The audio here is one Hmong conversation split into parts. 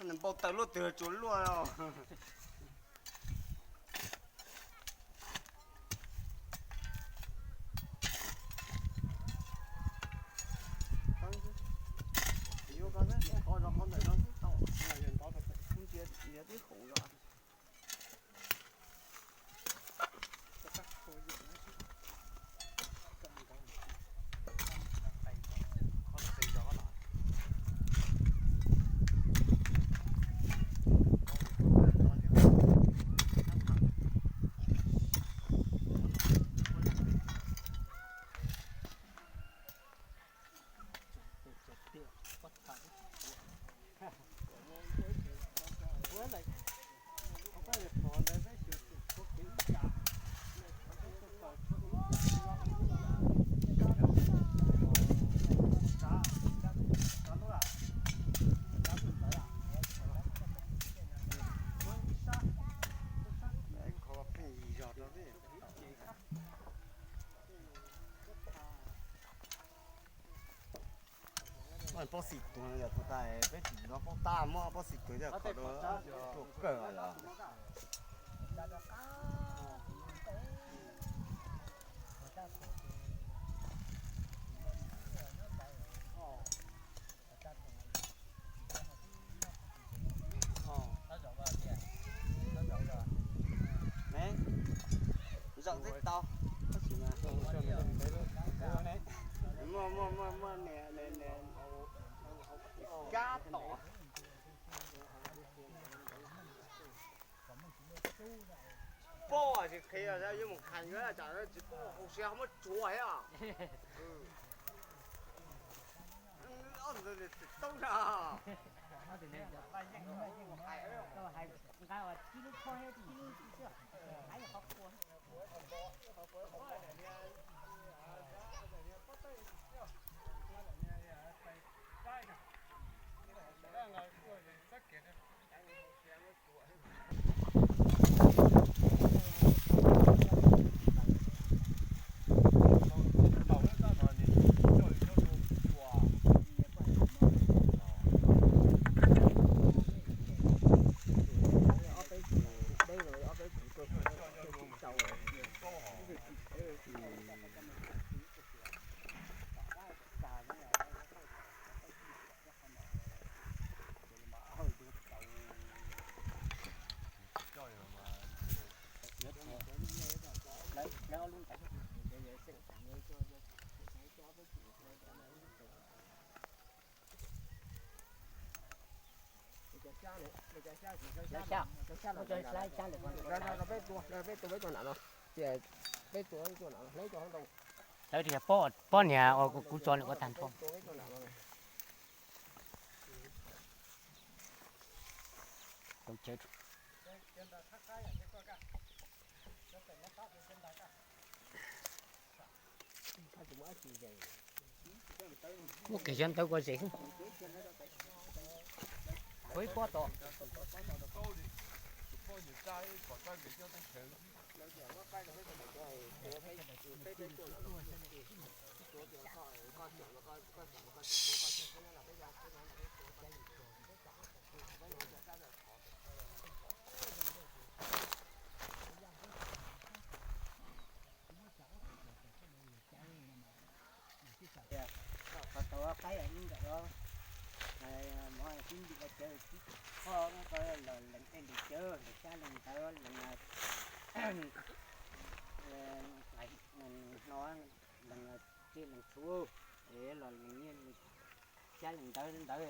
Npau taws luaj twg tsuas luaj. Ntsia tib khoom zos. Pob xim tuag yog thaum tas peb tsis nrog pob tab muab pob xim tuag yog qhov tuaj kawg yom. Zaum tib tau. Muaj muaj muaj muaj niam niam niam kab tom. Pom tsis qhia yuav mus qhia yuav tsam tsis pom hauv siab muab tsuav thiab. Ob ntawd tsis tau na. Lawv tias pob niag uas kuv tso nws ua tag nrho. Muab kev xyov ntawv ua zes xwb. Ua ib pob tom. Qhov tau qaib ib ntawm os, mov sib ntim ua cawv, qhov los lees dej lees cawv, lees xyab lees ntawv, lees hno, lees tsiaj lees txhu, es los lees nyiaj xyab lees ntawv ntawd rau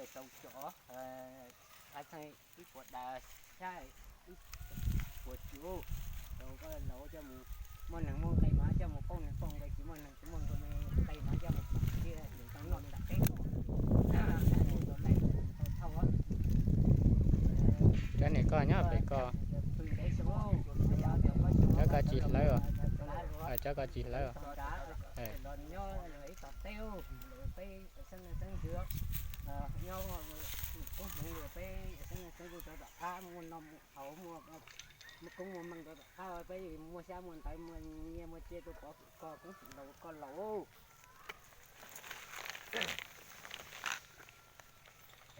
cov, ib puas dav xyab, ib puas cuv, rau koj laus coj mus, muaj neeg muaj nqe mas coj mus pauj neeg pauj nqe, tsis muaj neeg tsis muaj nqe mas coj mus pauj thiab tau noj nram teb, tau laij tau thauj. Cov niam koj nyob pem koj, cov koj tsis hlawv, cov koj tsis hlawv. Los nyob ib tog teb, peb xeeb leej xeeb ntxwv, nyob kub hmoov, peb xeeb leej xeeb ntxwv rau tom qab, muaj noj muaj haus, muaj koob muaj meej rau tom qab, peb muaj xyab muaj ntawv, muaj nyiaj muaj txiaj tuaj pov koj koob laus koj laus.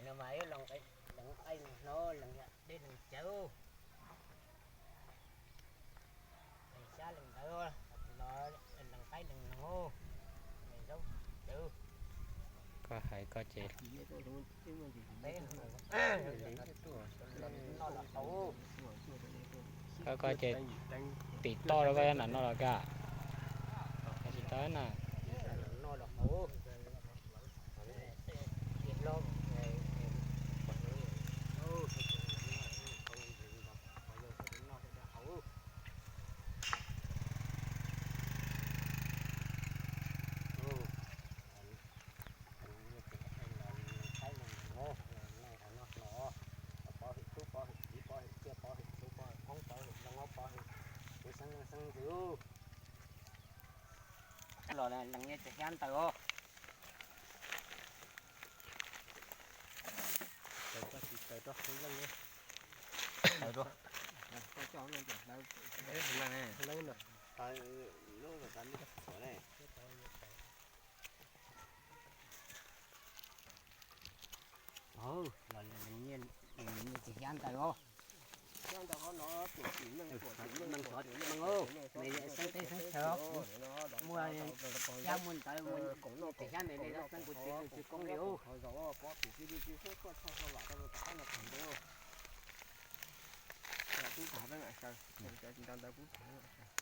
No mas ib lees qaib lees hno, lees dej lees cawv, lees xyab lees ntawv, lees qaib lees noog, lees zaub cawv. Koj hais koj ces peb noj los haus. Koj koj ces tim toj rau koj nram no los koj. Tsis tau na. Noj los haus. Tej hlob Pob hwm tub, pob hwm kiv, pob hwm ciaj, pob hwm tub, pob hwm hoob, pob hwm zoo, pob hwm kuv xeeb leej xeeb ntxwv. Los lees nyiaj txiag xyab ntawv os. Tawv rau, tsis tawv rau, leej, tawv rau. Los lees nyiaj txiag xyab ntawv os. Meej xov meej, xeeb teb xeeb chaw, muaj xyab muaj ntawv, muaj txiag xyab ntawv ne, xeeb kuv txiv, kuv txiv koob li ub. Kub tag, ntawv kub tag.